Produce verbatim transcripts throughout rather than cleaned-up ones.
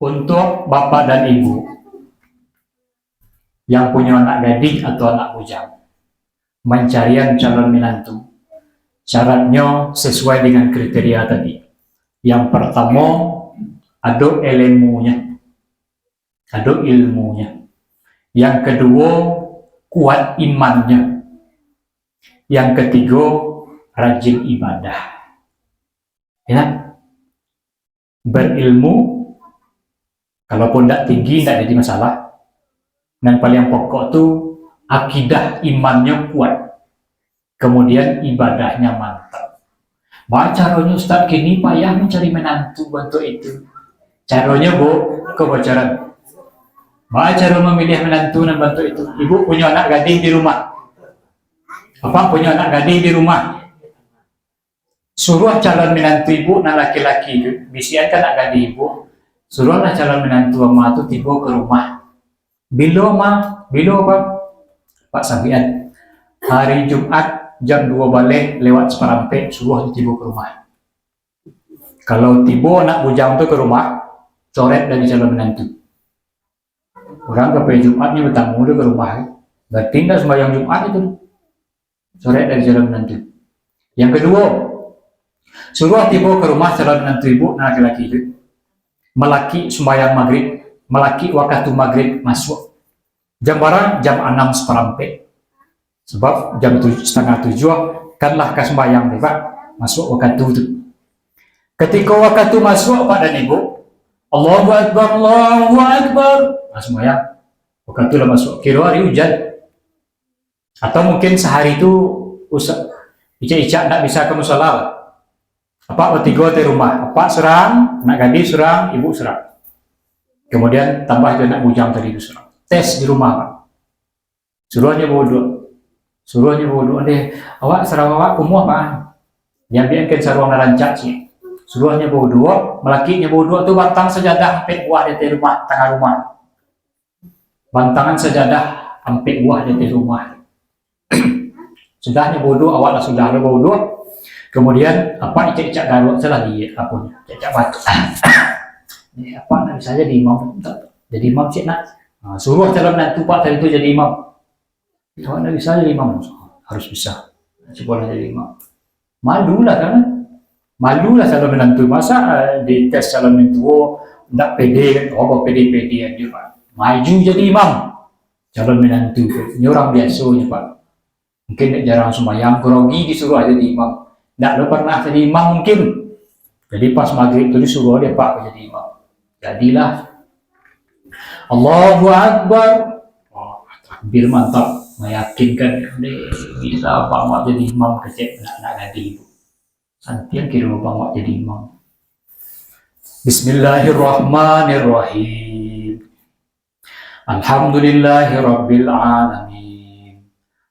Untuk bapak dan ibu yang punyo anak gadih atau anak bujang, mancarian calon minantu, syaratnyo sasuai dengan kriteria tadi. Yang partamo, ado ilmunyo. Ado ilmunyo. Yang kaduo, kuat imannyo. Yang katigo, rajin ibadah. Ya. Berilmu, kalaupun ndak tinggi, ndak jadi masalah. Nan paliang pokok tu, akidah imannyo kuat. Kemudian ibadahnyo mantap. Baa caronyo, Ustaz, kini payah mancari minantu bantuak itu. Caronyo, Bu, ko bocoran. Baa caro mamiliah minantu nan bantuak itu. Ibu punyo anak gadih di rumah. Bapak punyo anak gadih di rumah. Suruah calon minantu ibu nan laki-laki tu, bisiakan anak gadih ibu, suruahlah calon minantu ama tu tibo ka rumah. Bilo, Ma? Bilo, Pak? Pak sabian. Hari Jumat jam duo baleh lewat saparampek, suruah tibo ka rumah. Kalau tibo anak bujang tu ka rumah, coret dari calon minantu. Urang ka pai Jumat nyo batamu tu ka rumah, berarti indak sumbayang Jumat itu. Coret dari calon minantu. Yang kaduo, suruah tibo ka rumah calon minantu ibu nan laki-laki tu, malakik sumbayang magrib, malakik wakatu magrib masuak. Jam bara? Jam anam saparampek. Sabab jam tujuah, satangah tujuah kan lah ka sumbayang tu, Pak. Masuak wakatu tu. Katiko wakatu masuak, Pak dan Ibu, Allahu Akbar, Allahu Akbar. Nah, sumbayang. Wakatu lah masuak. Kiro hari ujan. Atau mungkin sahari tu usa-, icak-icak ndak bisa ka musala. Apak batigo di rumah. Apak surang, anak gadih surang, ibu surang. Kemudian tambah jo anak bujang tadi tu surang. Tes di rumah, Pak. Suruahnyo bauduak. Suruahnyo bauduak deh. Awak surang awak kumuah, Pak. Diambiakan saruang nan rancak ciek. Suruahnyo bauduak, malakiknyo bauduak tu bantang sajadah ampek buah di ateh rumah, tangah rumah. Bantangan sajadah ampek buah di ateh rumah. Sudahnyo bauduak, awak lah sudah lo bauduak. Kemudian, apak icak-icak garuak salah di aponyo, icak-icak batuk. Ni, apak ndak bisa jadi imam, jadi imam ciek nak. Ha, suruah calon minantu, Pak, tadi tu jadi imam. Awak ndak bisa jadi imam, harus bisa. Cubolah jadi imam. Malulah kan? Malulah calon minantu. Masa, eh, di tes calon mintuo ndak pede kan? Oh, bapede-pede aja, Pak. Maju jadi imam. Calon minantu tu, nyo urang biasonyo, Pak. Mungkin dek jarang sumbayang, grogi, disuruah jadi imam. Ndak lo pernah jadi imam mungkin. Jadi pas magrib tu disuruah dek apak jadi imam. Jadilah. Allahu Akbar. Wah, takbir mantap, meyakinkan. Deh, bisa bang awak jadi imam kecek anak gadih tu. Santiang kiro bang awak jadi imam. Bismillahirrahmanirrahim. Alhamdulillahirabbil alamin.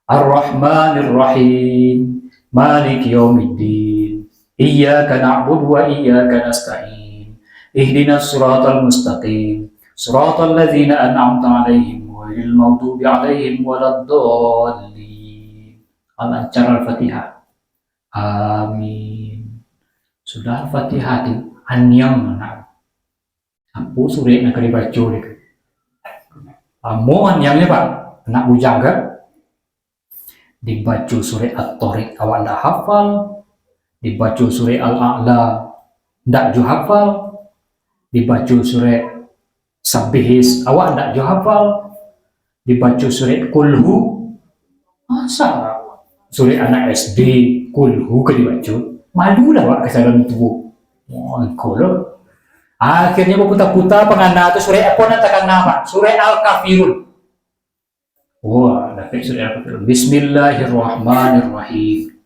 Arrahmanirrahim. Maliki yaumiddin. Iyyaka na'budu wa iyyaka nasta'in. Ihdinas siratal mustaqim. Siratal ladzina an'amta 'alaihim ghairil maghdubi 'alaihim waladdallin. Al-Ancar Al-Fatihah. Amin. Sudah Al-Fatihah tu, aniang anak. Apo surek nan ka dibaco dek? Amo aniangnyo, Pak, anak bujang kan? Dibaco surek At-Thariq awak ndak hafal, dibaco surek Al-A'la ndak jo hafal, dibaco surek Sabbihis awak ndak jo hafal, dibaco surek Kulhu. Masa surek anak S D Kulhu ka dibaco? Malulah awak ka calon tuo. Wah, iko lo. Akhirnyo baputa-puta pangana tu, surek apo nan takana, Pak? Surek Al-Kafirun. Wah, dapek surek Al-Kafirun. Bismillahirrahmanirrahim.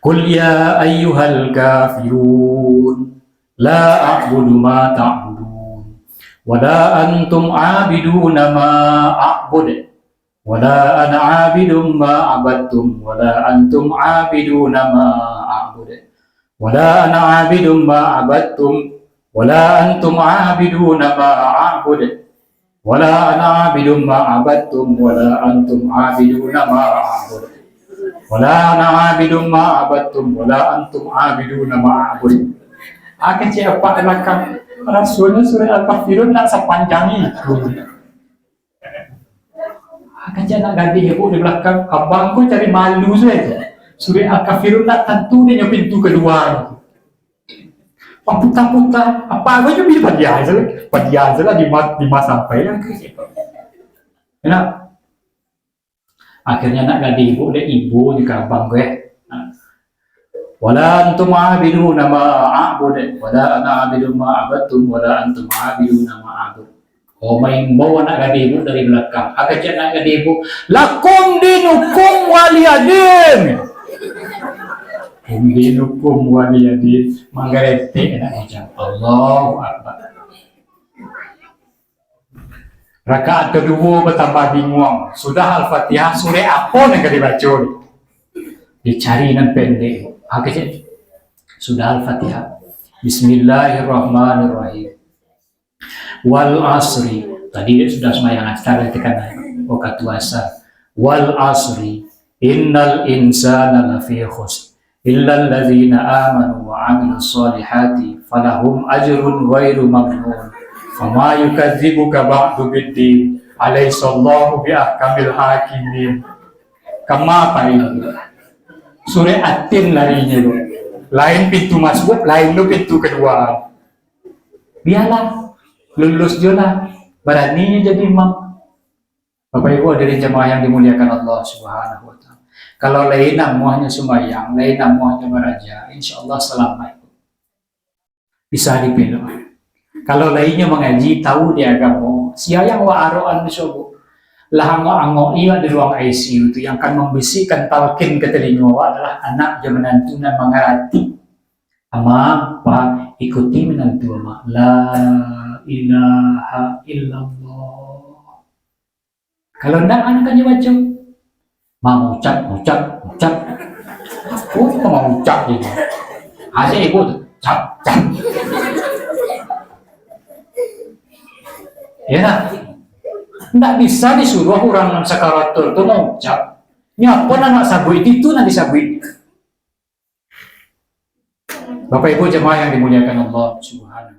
Qul ya ayyuhal kafirun, la a'budu ma ta'budun, wa la antum 'abiduna ma a'bud, wa la ana 'abidun ma 'abadtum, wa la antum 'abiduna ma a'bud, wa la ana 'abidun ma 'abadtum, wa la antum 'abiduna ma a'bud, wa la ana 'abidun ma 'abadtum, wa la antum 'abiduna ma a'bud, wa la ana 'abidun ma 'abadtum, wa la antum 'abiduna ma a'bud. Akan siapa belakang? Rasonyo surek Al-Kafirun ndak sapanjang itu. Kecek anak gadih ko di balakang, abang ko cari malu sajo. Surek Al-Kafirun ndak tantu dek nyo pintu kalua. Paputa-puta, apo ajo bi padia se lah, padia se lah di ma, di ma sampai lah. Enak. Akhirnyo anak gadih ko dek ibo nyo ka abang ko, eh. Wala antum abiduna ma a'bud, wala ana abidun ma abadtum, wala antum abiduna ma a'bud. Oh, maimbau anak gadih ko dari balakang. Kecek anak gadih ko, "Lakum dinukum waliyadin." "Lakum dinukum waliyadin." Manggaretek anak macam. Allahu Akbar. Rakaat kaduo batambah binguang. Sudah Al-Fatihah, surek apo nan ka dibaco? Dicari nan pendek. Kecek. Sudah Al-Fatihah. Bismillahirrahmanirrahim. Wal asri. Tadi sudah sumbayang asar, tekan waktu asar. Wal asri. Innal insana lafi khusr. Illal ladzina amanu wa amilus solihati falahum ajrun ghairu mamnun. Fama yukadzibuka ba'du biddin. Alaisallahu bi ahkamil hakimin. Kama pai? Surek Atin larinyo tu. Lain pintu masuak, lain tu pintu kaluar. Bialah, lulus jo lah. Baraninyo jadi imam. Bapak Ibu hadirin jamaah yang dimuliakan Allah Subhanahu wa Ta'ala. Kalau lai namuahnyo sumbayang, lai namuahnyo baraja, insya Allah salamaik. Bisa dipelok. Kalau lai nyo mangaji, tahu di agamo, sia yang wak arokan di sobo. Lah angok-angok iyo di ruang I C U tu, yang akan mambisikkan talqin ka talingo awak adalah anak jo minantu nan mangarati. Ama, pa, ikuti minantu ama. La ilaha illallah. Kalau ndak, anu kan nyo baco. Ma, ngucap, ngucap, ngucap. Oh, ma ngucap je. Aja ibu tu, cap, cap. Ya, nah. Ndak bisa disuruh urang nan sakaratul tu mangucap. Nyo apo nan nak sabuik, itu nan disabuik. Bapak Ibu jamaah yang dimuliakan Allah Subhanahu.